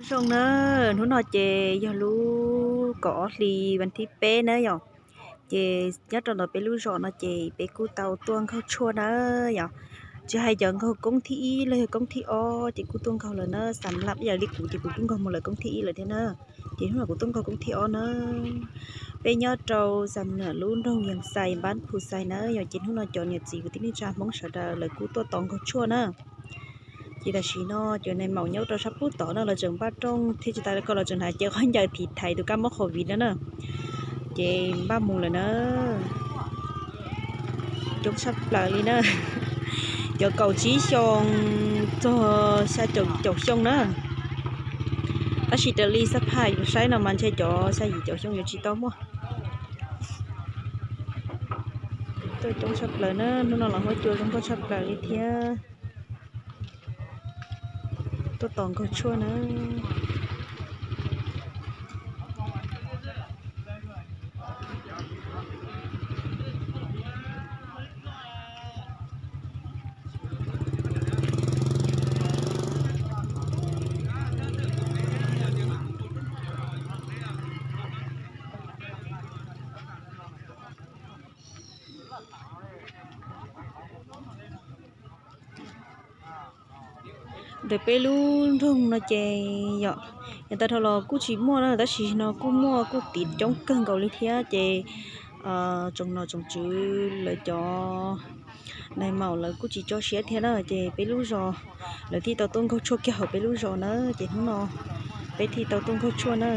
Zoo na, hnub no ces yog lub kaum ob hli vas thib peb na yom. Ces nyob rau ntawm peb lub zos no ces peb kuj tau tuaj nkaug tshuaj na yom. Tsis hais cov nkaug koob thib ib los yog koob thib ob ces kuj tuaj nkaug lawm na. Xam lab ib yam li kuv ces kuv kuj nkaug mus lawm koob thib ib lawm thiab na. Ces hnub no kuv tuaj nkaug koob thib ob na. Peb nyob rau Xam Nuam lub nroog Yees Xais npab Phu Xais na yom. Ces hnub no cov niam txiv kwv tij neej tsa Hmoob sawv daws lawv kuj tuaj tos nkaug tshuaj na. Ces tam sim no cov nais maum nyob rau sab pub tod no lawv tseem npaj rooj thiab tsis tas li ko lawv tseem hnav cev khaub ncaws thiv thaiv tus kab mob covid no na. Ces npaj mus lawm na. Coob tshaj plaws li na. Cov kaum tsib xyoo txog xya caum xyoo na. Tab sis raws li xab phaj kuv saib no mas ntshe cov xya yim caum xyoo yuav tsis tau muaj. Tuaj coob tshaj plaws na, hnub no los huab cua zoo nkauj tshaj plaws li thiab. Tuaj tos nkaug tshuaj na. Ntawm peb lub nroog no ces yom, yav tas dhau los kuj tsis muaj na, tab sis no kuj muaj kuj tiv coob kawg nkaus li thiab ces tsoom nom tsoom tswv lawv cov nais maum lawv kuj tsis tso siab thiab na, ces peb lub zos lawv thiaj tau tuaj nkaug tshuaj kiag hauv peb lub zos na, ces hnub no peb thiaj tau tuaj nkaug tshuaj na.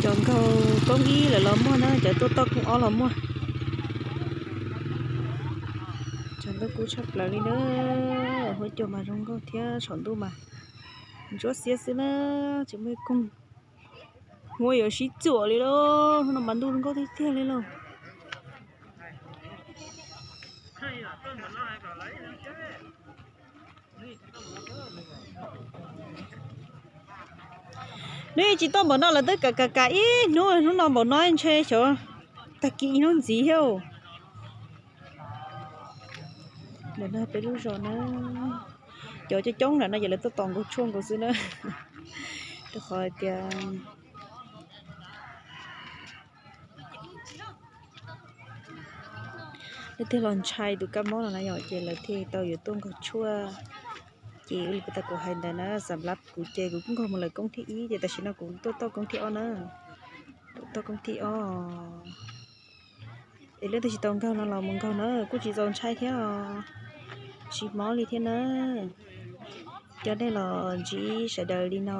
Cov nkaug koob ib lawm los muaj na, cov tuaj toj koob ob los muaj. Tshav ntuj kub tshaj plaws li na, huab cua mas zoo nkauj thiab saum ntuj mas ntsuab xiab xwb na, tsis muaj ib koog. Huab yuav sib txuam li lauj, hnub no mas ntuj zoo nkauj tiag tiag li lauj. Nws tsis tuaj npaum no lawv twb kam kam kam ib hnub, hnub no npaum no ntshe xyov tag kis ib hnub ntxiv thiab. Ntawm no peb lub zos na, cov coob coob nram no ces lawv tuaj tos nkaug tshuaj nkaus xwb na, rau qhov hais tias lawv thiaj los ntshai tus kab mob no na yom, ces lawv thiaj tau yuav tuaj nkaug tshuaj. Ces ua li puas tas kuv hais ntawd na, xam lab kuv ces kuv kuj nkaug mus lawm koob thib ib ces tam sim no kuv tuaj toj koob thib ob na, tuaj toj koob thib ob. Es leej twg tsis tau nkaug no los mus nkaug na, kuj tsis txaus ntshai thiab os, tsis mob li thiab na. Coj nej los ntsib sawv daws li no.